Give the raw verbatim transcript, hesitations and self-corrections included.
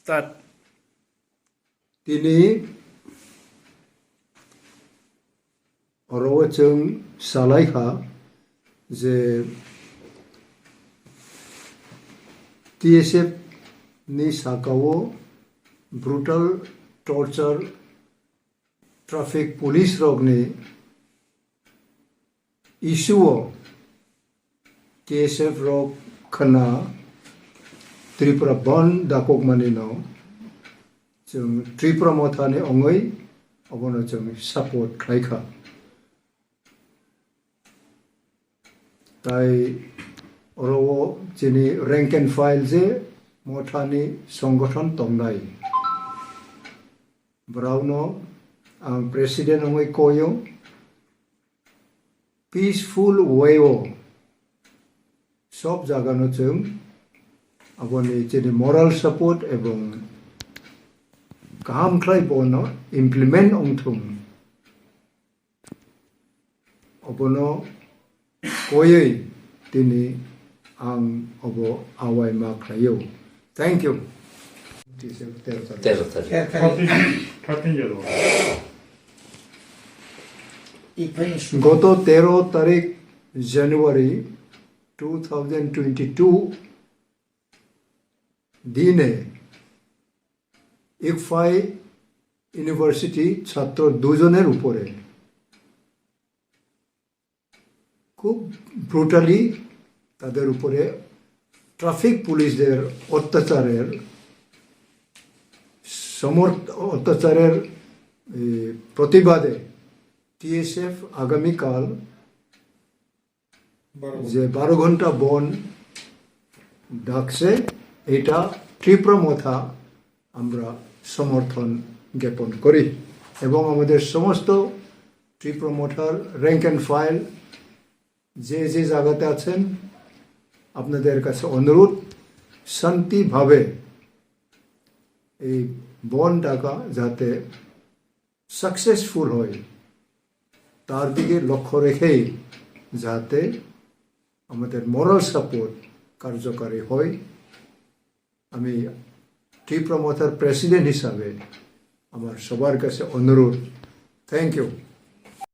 Start. Tini oro o chwng salai kha je T S F ni saka o brutal torture, traffic police rok ni issue o T S F rok khwna Tripura Bandh dakok mani no chwng Tripura Motha ni ongwi obono chwng support khlai kha. Tai oro o chini rank and file je Motha ni songgothon tongnai, borok no ang president wngwi koi o, peaceful way o sob jaga no chwng aboni chini moral support ebong kaham khlai bono implement wngthung. Obono koyoi tini ang obo awai ma khlaio. Thank you. Tero tarik. Thirteen, thirteen yellow. Goto tero tarik January two thousand twenty-two dine ICFAI ইউনিভার্সিটি ছাত্র দুজনের উপরে খুব ব্রুটালি তাদের উপরে ট্রাফিক পুলিশদের অত্যাচারের সমর্থ অত্যাচারের এ, প্রতিবাদে টিএসএফ আগামীকাল যে বারো ঘন্টা বন্ধ ডাকছে, এটা ত্রিপুরা মথা আমরা সমর্থন জ্ঞাপন করি এবং আমাদের সমস্ত ত্রিপুরা মথার র্যাঙ্ক অ্যান্ড ফাইল যে যে জায়গাতে আছেন, আপনাদের কাছে অনুরোধ, শান্তিভাবে এই বন্ধ ডাকা যাতে সাকসেসফুল হয়, তার দিকে লক্ষ্য রেখেই যাতে আমাদের মরাল সাপোর্ট কার্যকারী হয়। আমি ত্রিপুরা মথার প্রেসিডেন্ট হিসাবে আমার সবার কাছে অনুরোধ। Thank you.